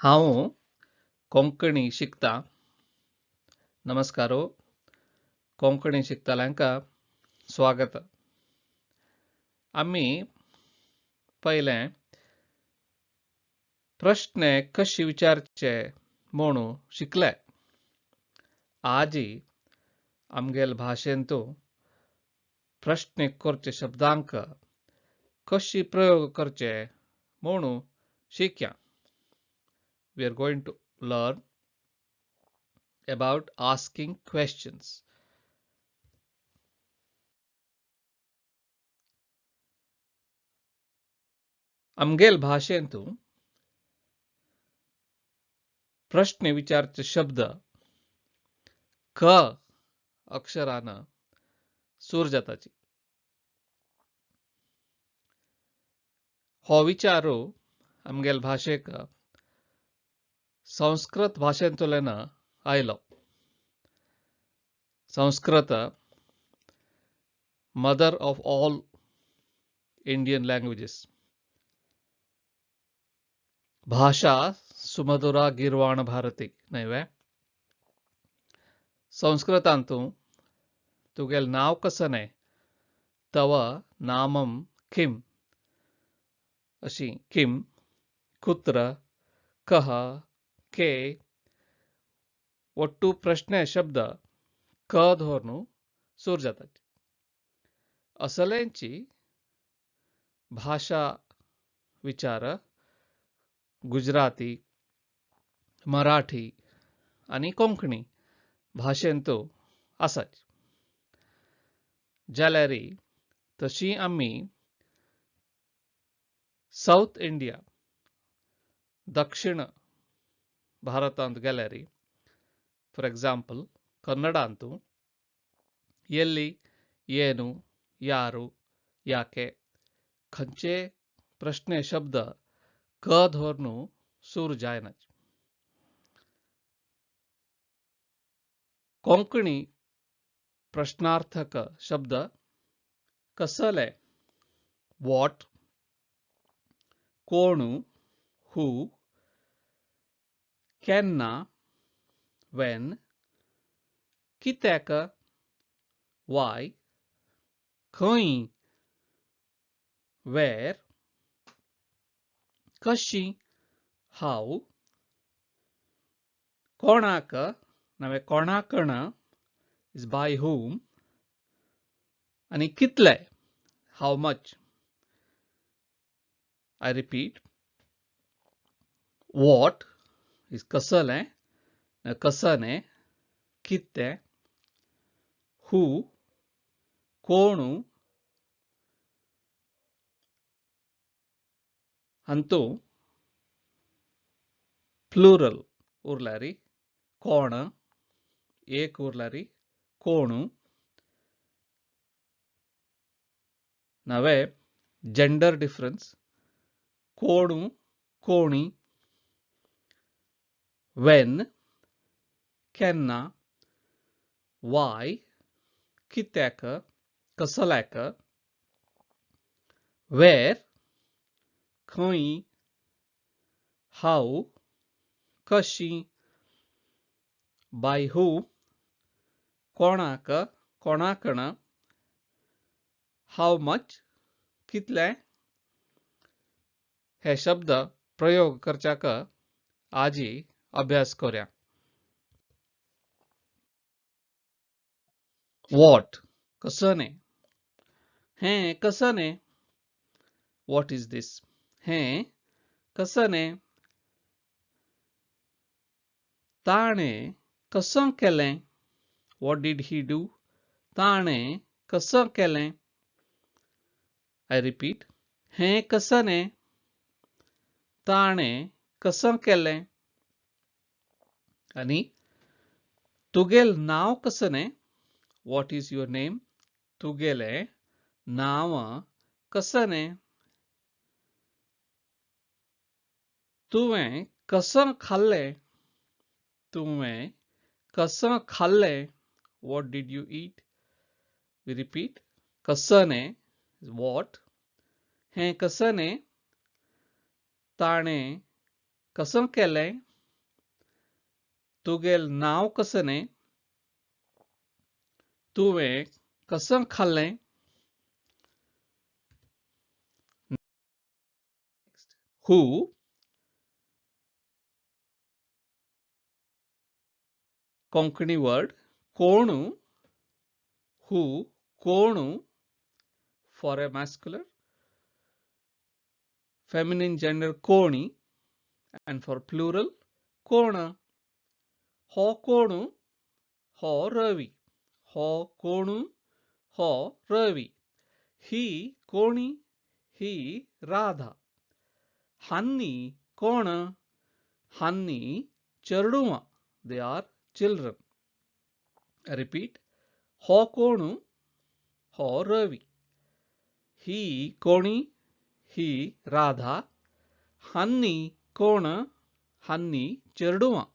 हांव कोंकणी शिकता. नमस्कार. कोंकणी शिकतल्यांक स्वागत. आमी पयलें प्रश्न कशी विचारचे म्हणून शिकले. आजी आमगेल भाशेंतु प्रश्न करचे शब्दांक कशी प्रयोग करचे म्हणून शिक्या. We are going to learn about asking questions. आमगेल भाशेंतु प्रश्न विचारचे शब्द क अक्षरान सूर जाताची. हो विचारू आमगेल भाशेक संस्कृत भाशेंतल्यान आयलो. Sanskrit mother of all Indian languages. भाषा सुमधुरा गिर्वाण भारती न्हय वे. संस्कृतांतु तुगेल नांव कसने तव नामम किम अशी किम कुत्र कह के ಒಟ್ಟು ಪ್ರಶ್ನೆ ಶಬ್ದ ಕ धोरनु सूर जातात. असल्यांची भाषा विचार गुजराती, मराठी आनी कोंकणी भाशेंतु आसात. जाल्यार तशी आमी सावथ इंडिया दक्षिण भारतांत गेल्यार फॉर एक्झाम्पल कन्नडांतु ಎಲ್ಲಿ, ಏನು, ಯಾರು, ಯಾಕೆ खंयचे प्रश्न शब्द क धोरनु सूर जायना. कोंकणी प्रश्नार्थक शब्द कसले what, कोणू हू, केन्ना when, कित्याक वाय, खंय वेर, कशी हाव, कोणाक नवे कोणाकण is by हुम आनी कितले how much. I repeat, what is कसलें कसने, कितें, हू, कोणू अंतू प्लुरल उरल्यारी कोण, एक उरल्यारी कोणू नवे जेंडर डिफरन्स कोणू कोणी, when, केन्ना, वाय, कित्याक, कसल्याक, वेर, खंय, हाव, कशी, बाय हू, कोणाक, कोणाकण, हाव मच, कितले हे शब्द प्रयोग करच्याक आजी अभ्यास करूया. What कसने, हें कसने, what is this, हें कसने, ताणें कसं केलें, what did he do, ताणें कसं केलें. I repeat, हें कसने, ताणें कसं केलें. आनी तुगेल नांव कसने, what is your name, तुगेलें नांव कसने, तुवें कसं खाल्लें, तुवें कसं खाल्लें, what did you eat. We repeat, कसने what, हें कसने, ताणें कसं केलें? तुगेल नांव कसलें? तुवें कसं खाल्लें? Next, who. Konkani word Konu. Who, Konu for a masculine, feminine gender Koni, and for plural Kona. Ho Konu, Ho Ravi. Ho Konu, Ho Ravi. He Koni, he Radha. Hanni Kona, Hanni Cherduma. They are children. I repeat. Ho Konu, Ho Ravi. He Koni, he Radha. Hanni Kona, Hanni Cherduma.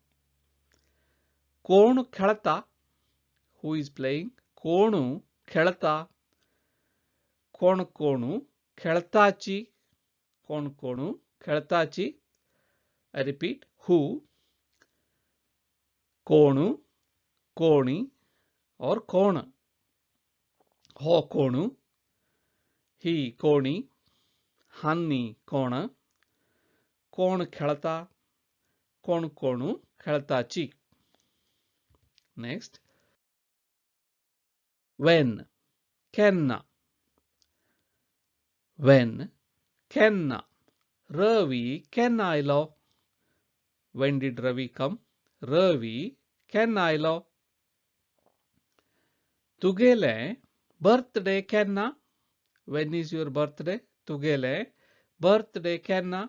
Konu Khelata, who is playing? Konu Khelata. Kon Konu Khelatachi. Kon Konu Khelatachi. I repeat, who, Konu, Koni or Kona. Ho Konu, he Koni, Hanni Kona, Kon Khelata, Kon Konu Khelatachi. Next, when, Kenna. When, Kenna. Ravi kenna ailo. When did Ravi come? Ravi kenna ailo. Tugele birthday kenna. When is your birthday? Tugele birthday kenna.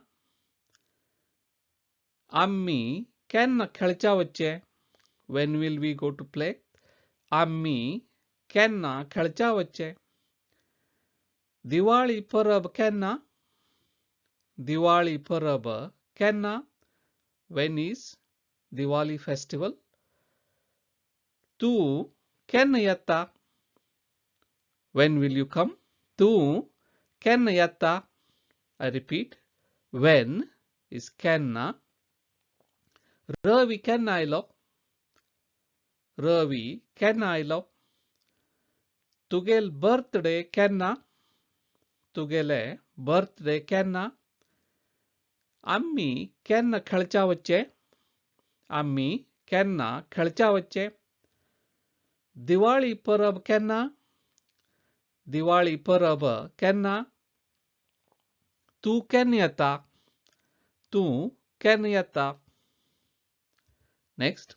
Ammi kenna khelcha vacche. When will we go to play? Ammi kenna khelcha vacche. Diwali parab kenna. Diwali parab kenna. When is Diwali festival? Tu kenna yatta. When will you come? Tu kenna yatta. I repeat, when is kenna. Ravi kenna ailo. Ravi kenna ailo. Tugel birthday kenna. Tugele birthday kenna. Ammi kenna khelcha vacche. Ammi kenna khelcha vacche. Diwali parab kenna. Diwali parab kenna. Tu kenna yata. Tu kenna yata. Next,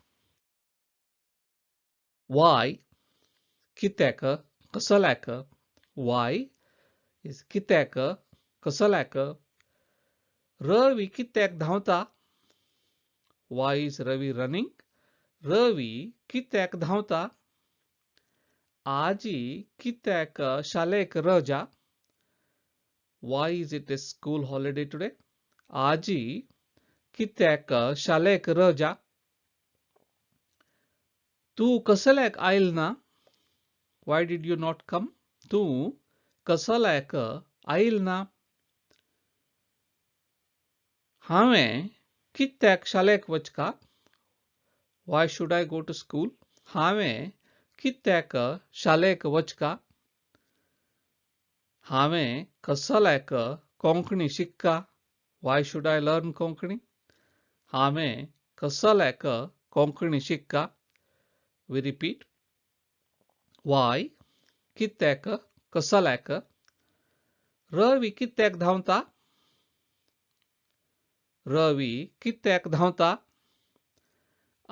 why, कित्याक, कसल्याक. Why is कित्याक, कसल्याक. Ravi कित्याक धांवता? Why is Ravi running? Ravi कित्याक धांवता? आजी कित्याक शालेक रजा? Why is it a school holiday today? आजी कित्याक शालेक रजा? तू कसल्याक आयल ना? Why did you not come? तू कसल्याक आयल ना? हांवें कित्याक शालेक वचका? Why should I go to school? हांवें कित्याक शालेक वचका? हांवें कसल्याक Konkani शिकका? Why should I learn Konkani? हांवें कसल्याक कोंकणी शिकका? We repeat, why, कित्याक, कसल्याक. रवी कित्याक धांवता? रवी कित्याक धांवता?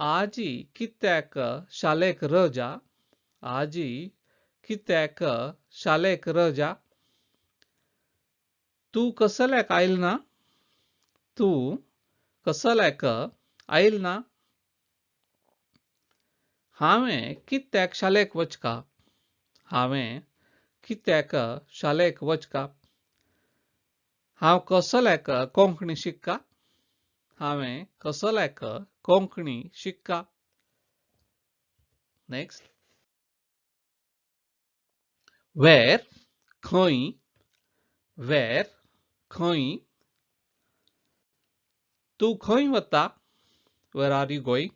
आजी कित्याक शालेक रजा? आजी कित्याक शालेक रजा? तू कसल्याक आयल ना? तू कसल्याक आयल ना? हांवें कित्याक शालेक वचका? हांवें कित्याक शालेक वचका? हांव कसल्याक कोंकणी शिकका? हांवें कसल्याक कोंकणी शिकका? Next, where, खंय. Where, खंय. तूं खंय वता? Where are you going?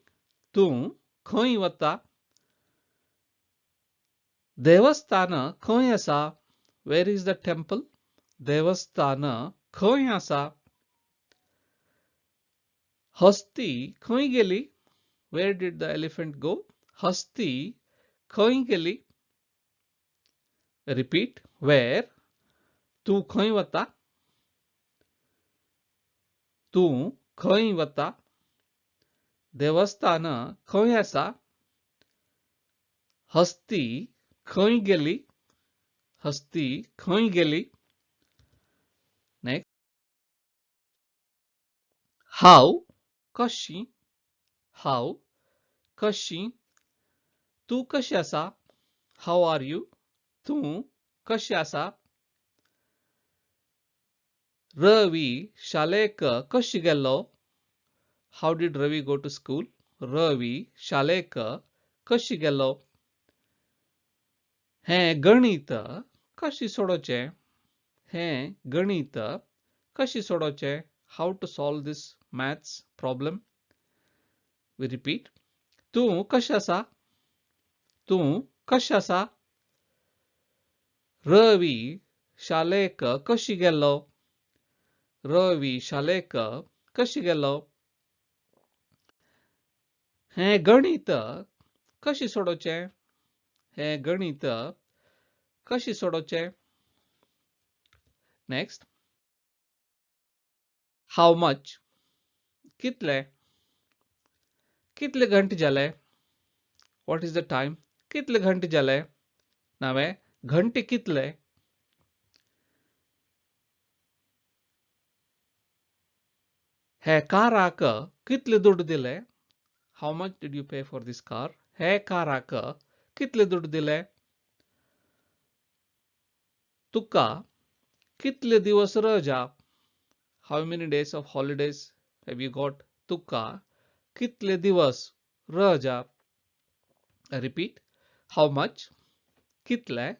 तूं खंय वता? देवस्थान खंय आसा? Where is the temple? देवस्थान खंय आसा? हस्ती खंय गेली? Where did the elephant go? हस्ती खंय गेली? Repeat, where. तूं खंय वता? तूं खंय वता? देवस्थान खंय आसा? हस्ती खंय गेली? हस्ती खंय गेली? नेक्स्ट, हाव कशी? हाव कशी? तूं कशी आसा? How are you? तूं कशी आसा? रवी शालेक कशी गेलो? How did Ravi go to school? Ravi शालेक कशी गेलो? हें गणित कशी सोडोवचें? हें गणित कशी सोडोवचें? How to solve this maths problem? We repeat, तूं कशें आसा? तूं कशें आसा? रवी शालेक कशी गेलो? रवी शालेक कशी गेलो? हें गणित कशी सोडोवचें? हें गणित कशी सोडोवचें? नेक्स्ट, how much कितले? कितले घंटे जाले? What is the time? कितले घंटे जाले? नावे घंटे कितले? हे काराक कितले दुड दिले? How much did you pay for this car? हे काराक कितले दुड दिले? तुका कितले दिवस रजा? How many days of holidays have you got? तुका कितले दिवस रजा? Repeat, how much कितले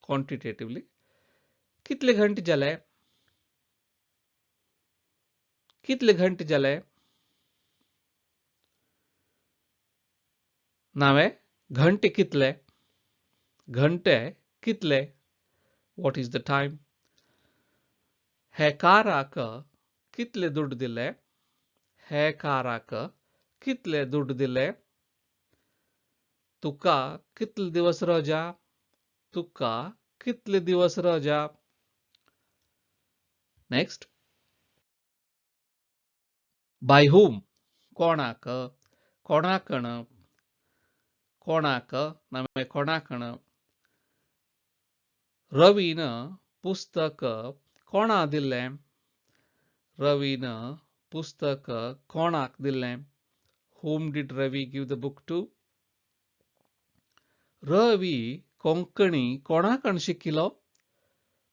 क्वांटिटेटिवली, कितले घंटे जाले? कितले घंटे जाले? नावे घंटे कितले? घंटे कितले? What is the time? हे काराक कितले दुड दिले? हे काराक कितले दुड दिले? तुका कितले दिवस रजा? तुका कितले दिवस रजा? नेक्स्ट, बाय हुम कोणाक? कोणाकण? कोणाक नवे कोणाकण? रवीन पुस्तक कोणा दिलें? रवीन पुस्तक कोणाक दिलें? Whom did Ravi give the book to? Ravi Konkani कोणाकण शिकिलो?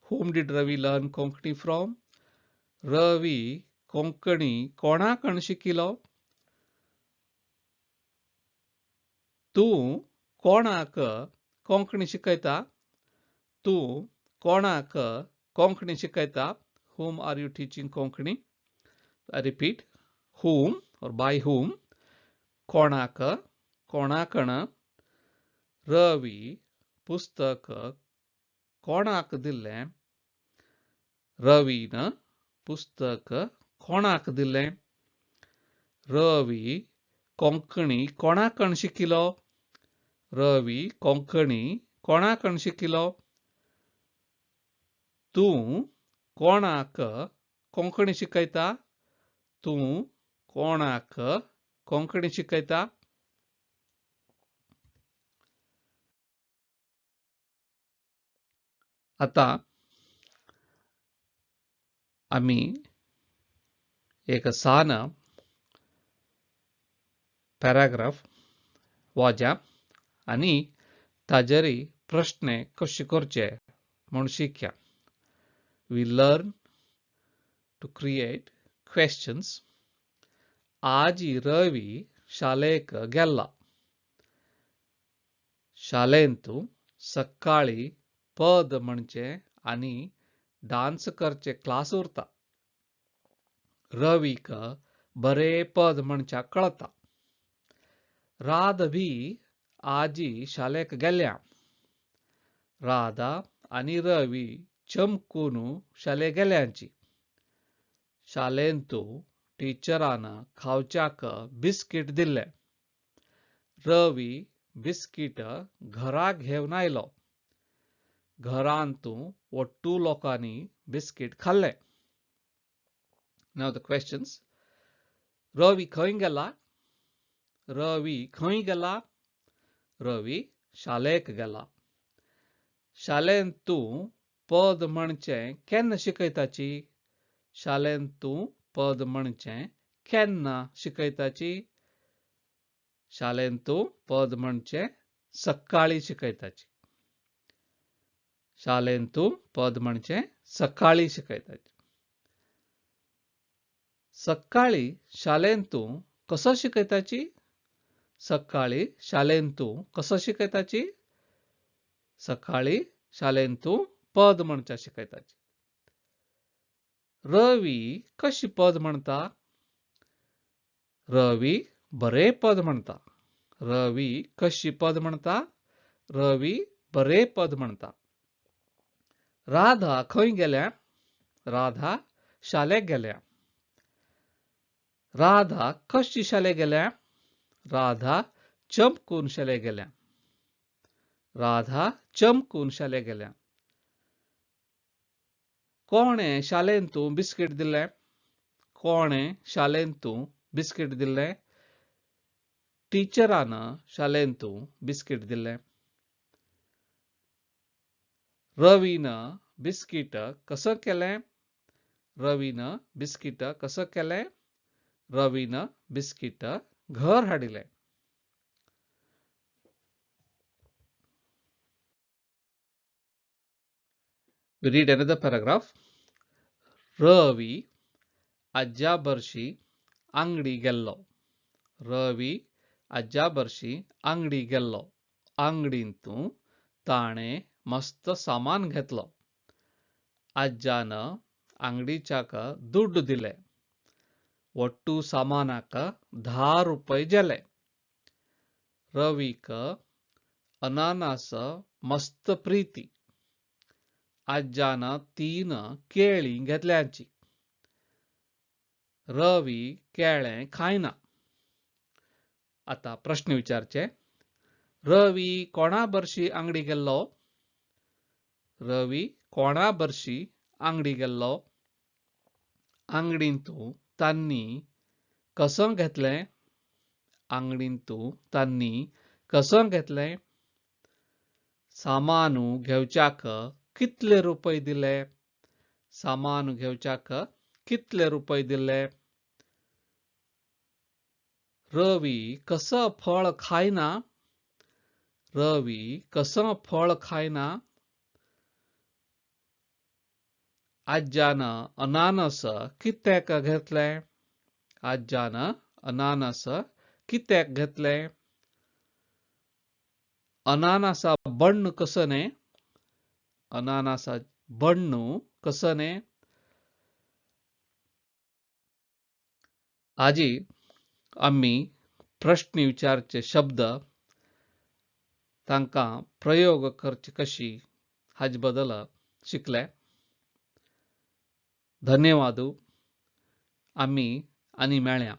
Whom did Ravi learn Konkani from? Ravi Konkani कोणाकण शिकिलो? तूं कोणाक कोंकणी शिकयता? तूं कोणाक कोंकणी शिकयता? Whom are you teaching Konkani? I repeat, whom or by whom? कोणाक कोणाकण? रवी पुस्तक कोणाक दिलें? रवीन पुस्तक कोणाक दिलें? रवी कोंकणी कोणाकण शिकिलो? रवी कोंकणी कोणाकण शिकिलो? तूं कोणाक कोंकणी शिकयता? तूं कोणाक कोंकणी शिकयता? आता आमी एक सान पॅराग्राफ वाजा आनी ताजेर प्रश्न कशे करचे म्हूण शिकया. We learn to create questions. आजी रवी शालेक गेला. शालेंतु सकाळी पद म्हणचे आनी डान्स करचे क्लास उरता. रवीक बरे पद म्हणच्याक कळता. राधा बी आजी शालेक गेल्या. राधा आनी रवी चमकून शाले गेल्यांची. शालेंतू टीचरान खावच्याक बिस्कीट दिले. रवी बिस्कीट घरा घेवन आयलो. घरांतू ಒಟ್ಟು लोकांनी बिस्कीट खाल्ले. Now the questions. Ravi खंय गेला? रवी खंय गेला? रवी शालेक गेला. शालेंत तूं पद म्हणचें केन्ना शिकयताची? शालेंत तूं पद म्हणचें केन्ना शिकयताची? शालेंत तूं पद म्हणचें सकाळी शिकयताची. शालेंत तूं पद म्हणचें सकाळी शिकयताची. सकाळी शालेंत तूं कसो शिकयताची? सकाळी शालेंत तूं कसो शिकयताची? सकाळी शालेंत तूं पद म्हणच्या शिकयताची. रवी कशी पद म्हणता? रवी बरे पद म्हणता. रवी कशी पद म्हणता? रवी बरे पद म्हणता. राधा खंय गेल्या? राधा शालेक गेल्या. राधा कशी शाले गेल्या? राधा चमकून शाले गेल्या. राधा चमकून शाले गेल्या. कोणे शालेंत तूं बिस्कीट दिले? कोणे शालेंत तूं बिस्कीट दिले? टीचरान शालेंत तूं बिस्कीट दिले. रवीन बिस्कीट कसं केलें? रवीन बिस्कीट कसं केलें? रवीन बिस्कीट घर हाडिलें. We read another paragraph. Ravi आज्या बरशी आंगडी गेल्लो. रवी आज्या बरशी आंगडी गेल्लो. आंगडींतू ताणें मस्त सामान घेतलो. आज्यान आंगडीच्याक दुड्ड दिले. ಒಟ್ಟು सामानाक 10 रुपये जाले. रवीक अनानास मस्त प्रीती. आज्यान 3 केळीं घेतल्यांची. रवी केळें खायना. आता प्रश्न विचारचे. रवी कोणा बरशी आंगडी गेल्लो? रवी कोणा बरशी आंगडी गेल्लो? आंगडींतू तांनी कसं घेतलें? आंगडींतू तांनी कसं घेतलें? सामानू घेवच्याक कितले रुपये दिले? सामान घेवच्याक कितले रुपये दिले? रवी कसं फळ खायना? रवी कसं फळ खायना? आज्यान अनानस कित्याक घेतलें? आज्यान अनानस कित्याक घेतलें? अनानसा बण्ण कसं ने? अनानसा बण्णू कसं ने? आजी आमी प्रश्न विचारचे शब्द तांकां प्रयोग करचे कशी हाजे बदल शिकले. धन्यवाद. आमी आनी मेळया.